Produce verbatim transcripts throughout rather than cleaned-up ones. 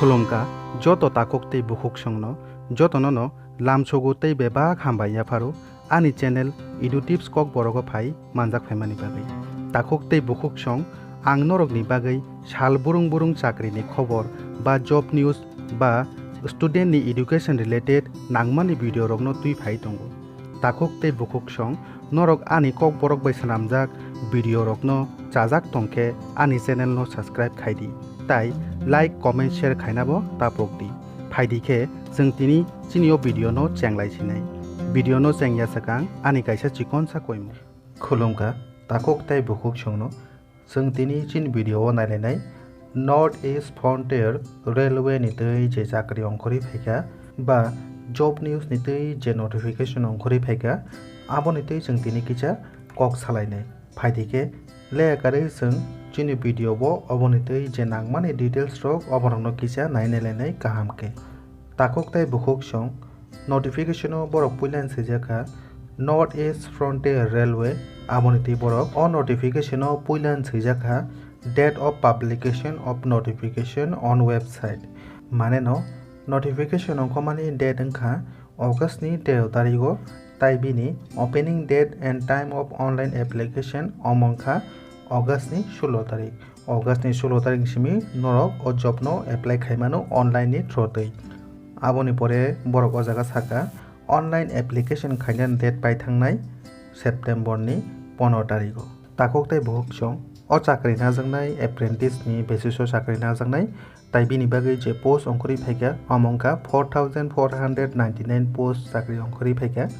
Khulumkha joto takhuk tei bukhuksongno, jotono no lamsogo tei bebak hambai yapharo ani channel Edu Tips Kokborok o phai manjak phaimani bagwi. Takhuk tei bukhuksong, ang norokni bagwi sal burung burung chakrini khobor ba job news ba student ni education related nangmani video rokno twi phai tongo. Takhuk tei bukhuksong, norok ani Kokborok bai swnamjak video rokno chajak tongkhe ani channel no subscribe khaidi, tai like, comment, share khainabo tapokdi. Phaidi khe chwng tini chini o video no chenglai sinai. Video no chengya swkang ani kaisa chikonsa koimung. Khulumkha takhuk tei bukhuksongno. Chwng tini chini video o nailainai North East Frontier Railway ni twi je chakri ongkhorwi phaikha ba job news ni twi je notification ongkhorwi phaikha, aboni twi chwng tini kisa kok salainai. Phaidi khe leya karwi chwng chini video o oboni twi je nangmani details rok oborokno kisa nainailainai kaham khe. Takhuk tei bukhuksong, notification o borok puila swijak kha North East Frontier Railway, aboni twi borok o notification o puila swijak kha date of publication of notification on website. Mane no notification ongkhormani date wngkha August ni tero tarigo, tai bini opening date and time of online application omo wngkha August ni sulo tarik. August ni sulo tarik simi norok o job no apply khaimano online ni through twi. Aboni pore borok o jaga saka online application khainani date paithangnai September ni pondro tarigo. Takhuk tei bukhuksong, o chakri najaknai apprentice ni basis o chakri najaknai, tai bini bagwi je post ongkhorwi phaikha, omo wngkha four thousand four hundred ninety nine post chakri ongkhorwi phaikha.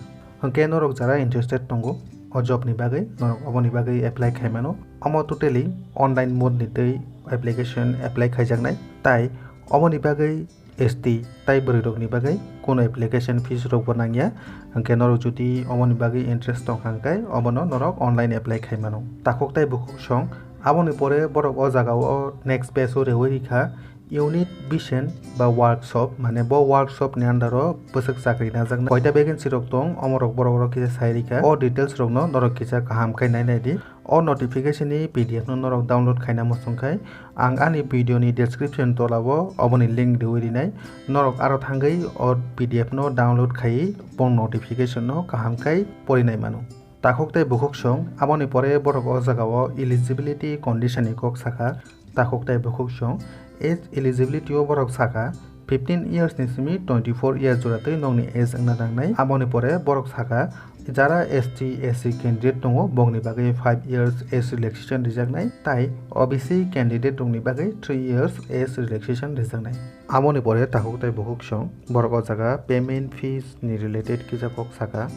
Hwnkhe norok jara interested tongo o job ni bagwi, norok oboni bagwi apply khaimano. Omo totally online mode ni twi application apply khaijaknai, tai oboni bagwi S T tai bwrwi rokni bagwi kuno application fees rokbo nangya. Hwnkhe norok jodi omoni bagwi interest tongkha hwnkhe obono norok online apply khaimano. Takhuk tai bukhuksong, aboni pore borok o jaga o next phase o rewi rikha unit bisen ba workshop, mane bo workshop ni under o bwswk chakri najaknai koita vacancy rok tong, omorok borok rok kisa sai rikha. O details rokno norok kisa kaham khe nai nai di. O notification ni P D F no norok download khaina muchung khai, ang ani video ni description tola o oboni link riwi rinai. Norok aro thangwi o P D F no download khai bo notification no kaham khai pori nai mano. Takhuk tei bukhuksong, aboni pore borok o jaga o eligibility condition ni kok sakha. Takhuk tei bukhuksong, age eligibility o borok sakha, fifteen years ni simi twenty four years jora twi nokni age wngna nangnai. Aboni pore borok sakha, jara S T, S C candidate tongo, bokni bagwi five years age relaxation rijaknai, tai O B C candidate rokni bagwi three years age relaxation rijaknai. Aboni pore takhuk tei bukhuksong, borok o jaga payment fees ni related kisa kok sakha.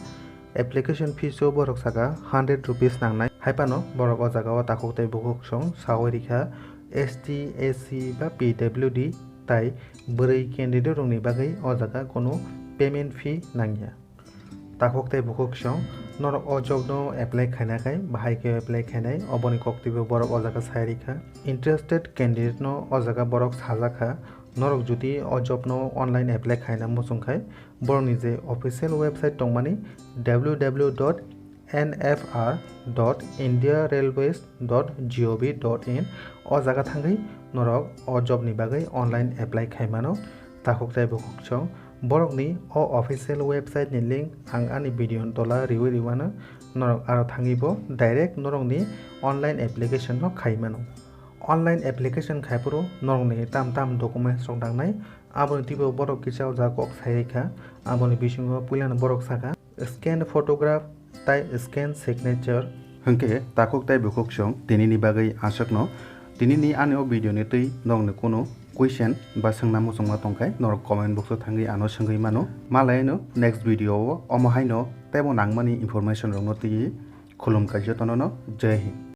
Application fees o borok saka hundred rupees nangnai. Hai phano borok o jaga o takhuk tei bukhuksong sawi rikha S T, S C ba P W D tai bwrwi candidate rokni bagwi o jaga kunu payment fee nangya. Takhuk tei bukhuksong norok o job no apply khaina khai bahai khe apply khainai, oboni koktwibo borok o jaga sai rikha. Interested candidate no o jaga borok sajakha. Norok jodi o job no online apply khaina muchung khai, borokni je official website tongmani W W W dot N F R dot India Railways dot G O V dot in, o jaga thangwi norok o job ni bagwi online apply khai mano. Takhuk tei bukhuksong, borokni o official website ni link ang ani video ni tola riwi rwmano, norok aro thangwi bo direct norokni online application no khai mano. Online application khai phuru norokni tam tam documents rok nangnai, aboni twibo borok kisa o jaga kok sai rikha. Aboni bisingo puilano borok saka scan photograph tai scan signature. Hwnkhe takhuk tai bukhuksong tinini bagwi aswkno. Tinini ani o video ni twi norokni kunu question ba swngna muchungma tongkhai norok comment box o thangwi ano swngwi mano. Malaino next video o omo haino teibo nangmani information rokno twiwi khulumkha jotono no. Jai Hind.